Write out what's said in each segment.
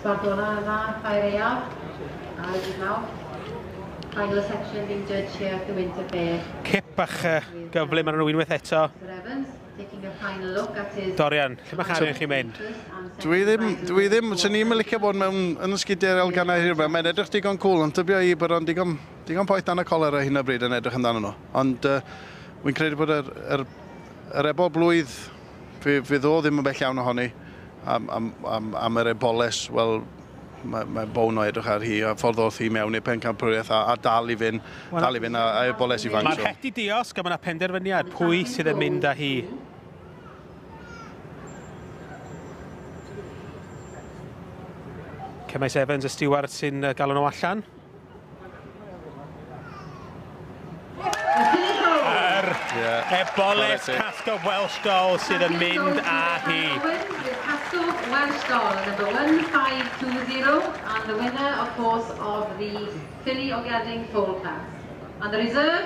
sbardona yma, Ffair Aeaf, ar y dydd Mawrth. Final section being judged here at the Winter Fair. Cip bach gyflym ar nhw unwaith eto. Sir Evans taking a final look at his... Dorian, lle mae chariad chi'n mynd? Dwi ddim, swn i'n licio bod mewn yn y sgidiau elganau hir, mae'n edrych digon cool, ond tybio i bod o'n digon poeth dan y coler ar hyn o bryd yn edrych amdano nhw. Ond wy'n credu bod yr ebol blwydd, fydd o ddim yn bell iawn ohoni am yr eboles, wel, mae bown o edrych ar hi, a ffordd o'dd hi mewn i'r pencampwriaeth a dal i fynd, a eboles ifanc. Mae'r het i diosg a mae yna penderfyniad pwy sydd yn mynd â hi. Cemaes Evans, y stiward sy'n galw nhw allan. Yr eboles Cascob Welsh Doll sydd yn mynd â hi. Cascob Welsh Doll, number 1520, and the winner, of course, of the Filly or Gelding Foal class. And the reserve?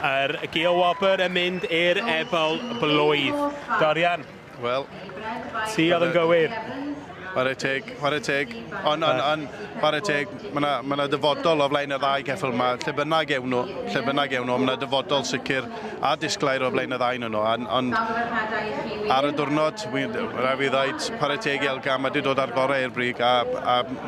Yr Gil Wobr yn mynd i'r ebol blwydd. Dorian, ti oedd yn gywir. Chwarae teg, chwarae teg. Ond, chwarae teg, mae yna dyfodol o flaen y ddau geffyl yma. Lle bynnag ewn nhw, mae yna dyfodol sicr a disglair o flaen y ddau nhw. Ond ar y diwrnod, rhaid fi ddweud, chwarae teg i Elgan, mae wedi dod ar gorau i'r brig a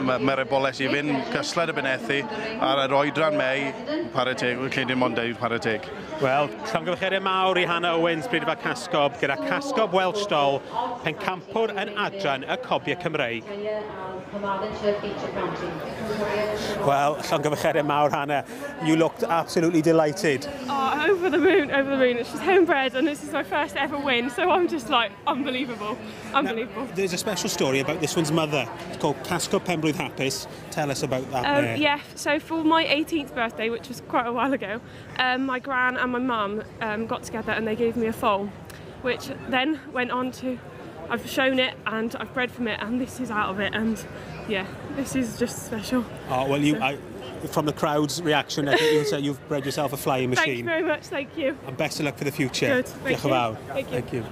mae'r eboles i fynd cysled y benethu ar yr oedran mei, chwarae teg, wy'n credu dim ond deud chwarae teg. Wel, llongyfarchiadau mawr i Hannah Owens, Bridfa Cascob, gyda Cascob Welsh Doll, pencampwr yn adran y Cobiau Cymreig. Wel, llongyfarchiadau mawr, Hannah. You looked absolutely delighted. Oh, over the moon, over the moon. It's just homebred and this is my first ever win, so I'm just like, unbelievable, unbelievable. Now, there's a special story about this one's mother. It's called Cascob Penblwydd Hapus. Tell us about that there. Yeah, so for my 18th birthday, which was quite a while ago, my gran and my mum got together and they gave me a foal, which then went on to, I've shown it and I've bred from it and this is out of it, and yeah, this is just special. Oh, well, you, from the crowd's reaction, I think you said you've bred yourself a flying machine. Thank you very much, thank you. And best of luck for the future. Good, thank you. Thank you. Thank you.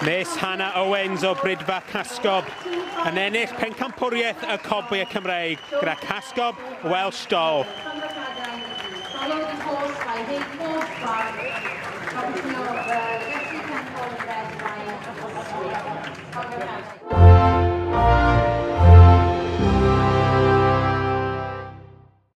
Miss Hannah Owens o Bridfa Cascob yn ennill pencampwriaeth y Cobiau Cymreig gyda Cascob Welsh Doll.